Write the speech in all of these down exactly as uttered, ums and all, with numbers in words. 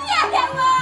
Ya, Dewa.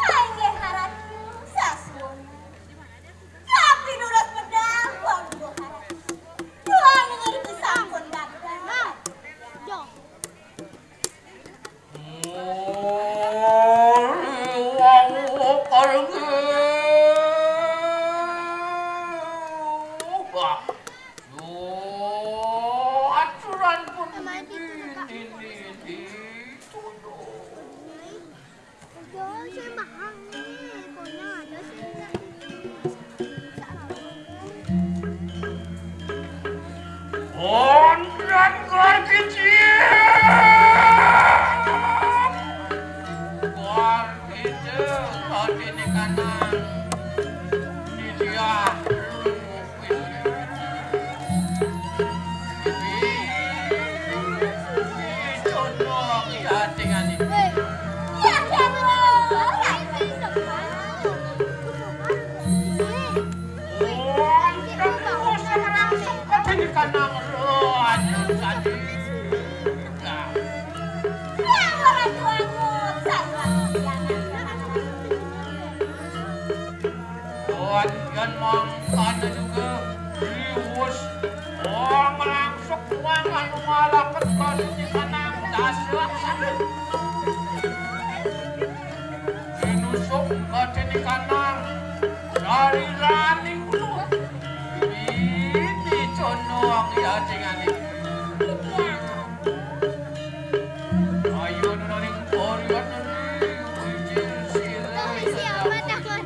Inggih, Ratu, sasuwun. Tapi durus medal, Ratu. Tuhan ngerti sampun gagal. Aturan pun ini ditunduk. Yo, saya mahal nih. Pokoknya ada sih. Ondan kecil. Kuar itu kau ini kanan. Ini dia. Tuan, yan mangkana juga riwus. Oh, ngelangsung uang anu ngalaket kasuci kanang dasar. Dinusuk kasuci kanang dari raning ulu. Ini condong ya dengan ini. Ayo nuning korian nuning. Ijin sila. Siapa takut?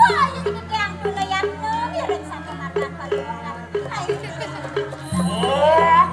Wah, jadi kekeang dulu ya, no, biar satu mata kalian. Ayo. Oh,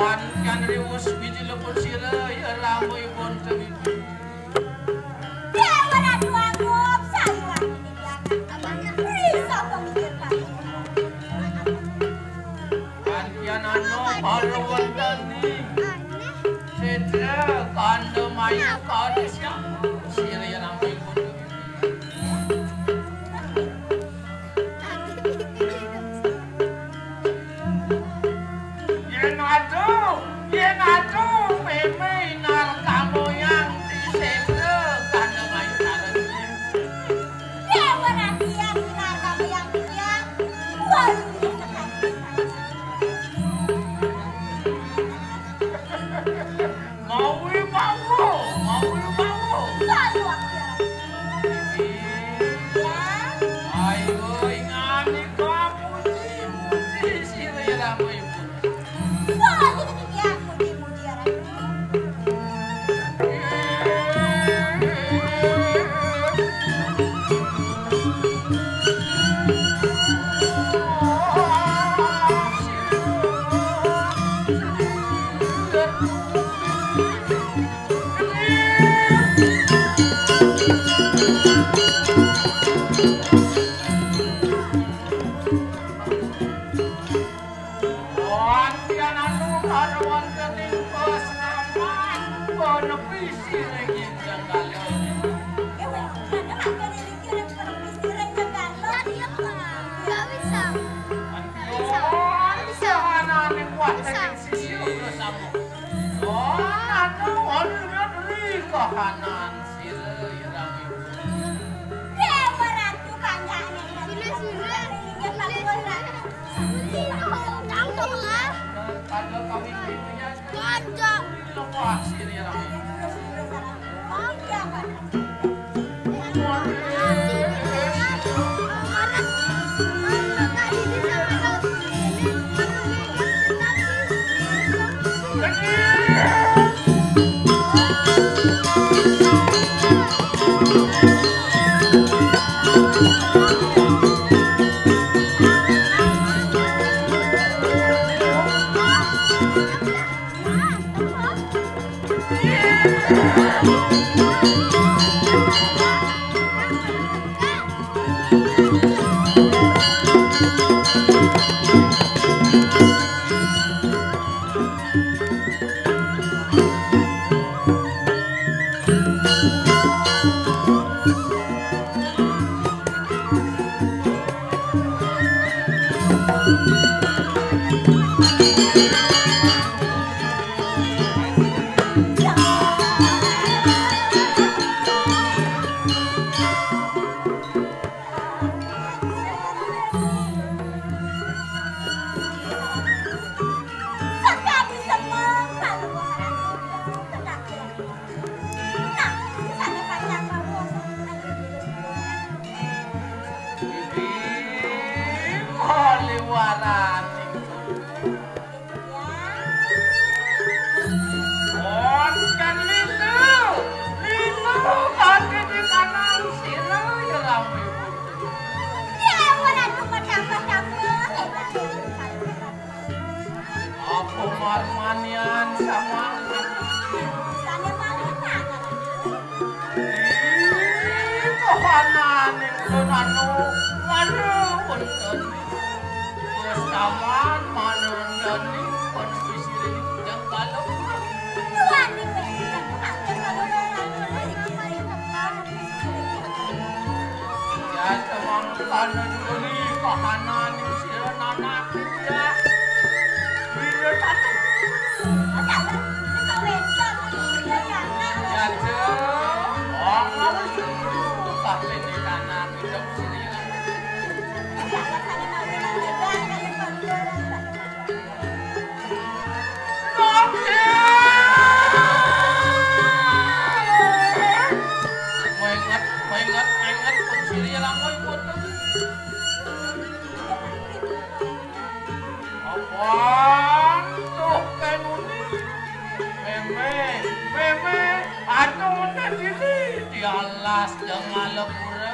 Wan kan riwus biji lepun sira ya lampui pun temitu. Dewa Ratu Angguk, sayuran ini dia. Risa pemikir kamu. Kantian anu para wantani. Setra kanda mayu kadesya. Sira ya lampui pun temitu. Yen adu, yen adu, meme inar kamoyang disendra kandang ayu kalen. Dewa Radian inar kamoyang tiang, walu inar kamoyang. Mawi mawon, mawi Wonten anu karo wonten ing pesnaman penepi siring ing Jenggala. Nggak bisa. Nggak bisa. Nggak bisa. Ananing wonten ing sisi bersama. Oh, anu, anu, anu, kahanan sira irami. Dewa Ratu Panjane. Sini, sini. Sini, sini. Sini, tangkap lah. Pada kawin-kawinnya. Gajah. Lepas sini, irami. Hah? Kaliwaraning. Wonten lila, lila kanthi di kanan sira ya rame. Ya, ora cuma tambah-tambah. Apa marmanian sama? Sana malu tangan. Ih, kohananing ulun anu, waduh, punten. Wis taman manandani pun bisiring yang kalau. Tuan, ya, teman, karena dulu nih, kohananing sira nanak. Ya. Iya, Tante. Ya, Cek. Oh, mau suruh. Tapi di kanan, hidup sini. Oke. Maingat, maingat, maingat, pun sini langkoi foto. Apan tuh kenuni. Meme, meme, atuh teh dini di alas jangan lepura.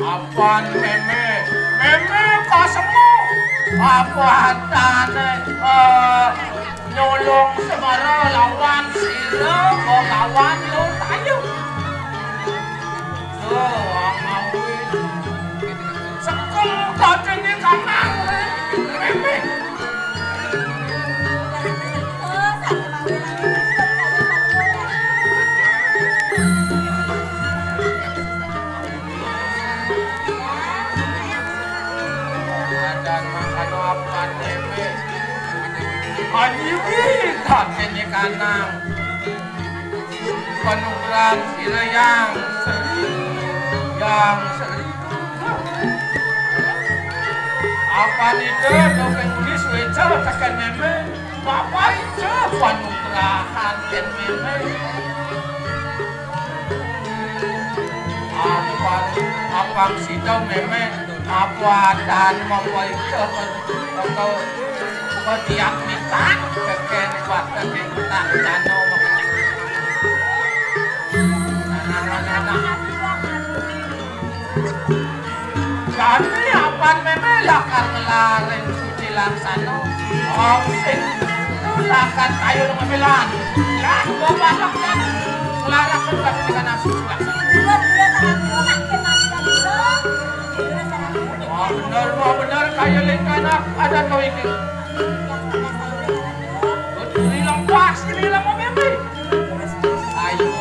Apan meme, meme kasemuh. Apa hatane, eh, nyolong semara lawan sira, kok lawan lur ayu. Tuh, ngawi. Sekel kacene kanang. Remeh. Dan makana apan remeh. Anjing, kacene kanang. Panugrahan sira yang seri, yang seri. Apa nida dongeng tulis weca tekan meme? Bapak itu panugrahan ken meme. Apa, apa sida meme? Apa dan apa itu? Apa Pediak mitan keken batek tak jano. Kami apan meme lakar ngelaring suci laksana. Om sing lakar kayu ngemelan. Lah, gua batok kan. Kan aku suka. Wah, bener, wah, bener, kayak lengkana ada kau iki. Betul, hilang pas, ini hilang apa, Bi? Ayo,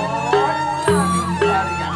keluar ya.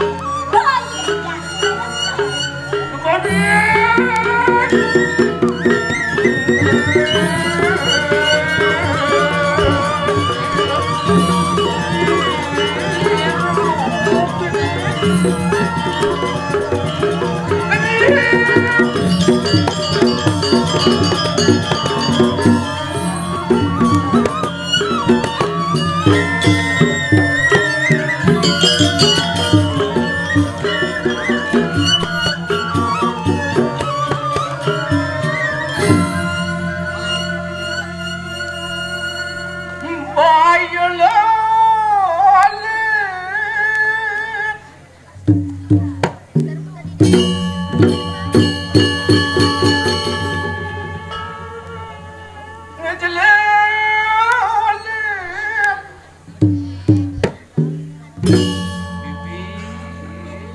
Bibi.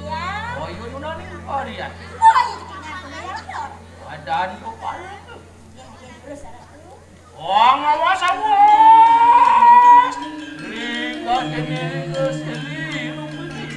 Iya. Oh, iya, Yunani. Oh, iya. Oh, iya, kita punya. Badan kepala itu. Iya, iya, terus ada tuh. Oh, ngawas, awas. Ringga ini, ringga sini, rupanya.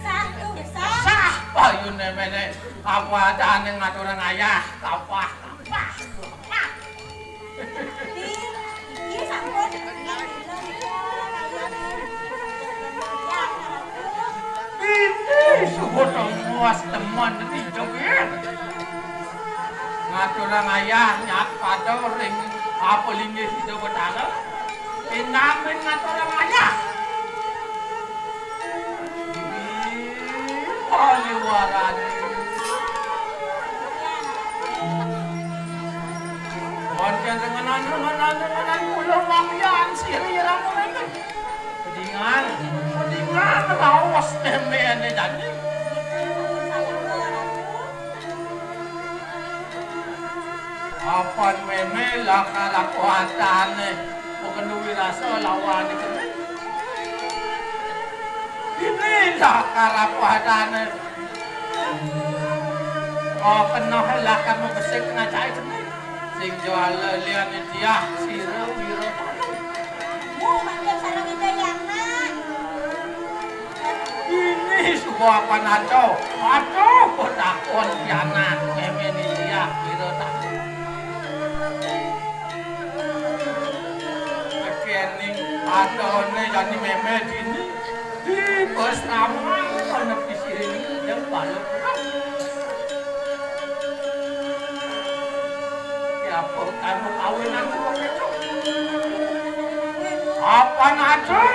Sah, tuh, sah. Sah, payune mene. Apa adane ngaturang ayah? Kapah, kapah, kapah. Iya, sampun. Ini suhu muas teman di jogir. Ngaturang ayah nyak pada ring apa linggih Ida Betara. Pinamin ngaturang ayah. Ih, paliwarane. Wonten rengenan, rengenan, rengenan kula wangyan sira ira mrene. Pedingan, pedingan raos temene jani. Apan meme lakar aku atane, bukan duwi rasa lawan iki. Ini lakar aku atane. Oh, kena lakar mebesik kena cai kene. Sing jual lian dia sira wira. Mu manggil sareng Ida Yana. Ini suku apa naco? Aduh, kok takon pianak meme ni dia wira takon. Kening atone jani meme dini. Di bos ramah, ana di sini, yang balik. Ya, apa kamu kawinan kok itu? Apa naco?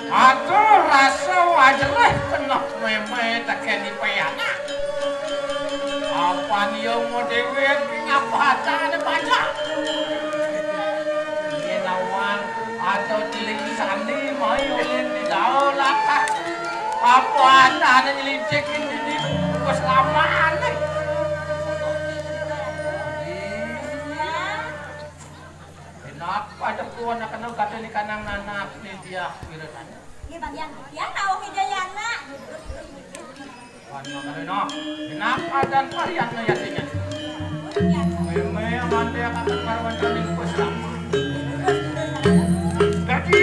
Aduh, rasa wajereh kena meme tekeni pianak. Apan iya mau dewe ngapa ada pajak? Nginawan atau teling sani mai ulin di daun lakah. Apa ada nyelincik ini di keselamane? Enak pada kuan akan kata ni kanang nanak ni dia wiratanya. Ini bagian dia tahu Hidayana. Wan makarena, kenapa dan varian ngayatinya? Meme amande akan marwan kaning pus sama. Dadi.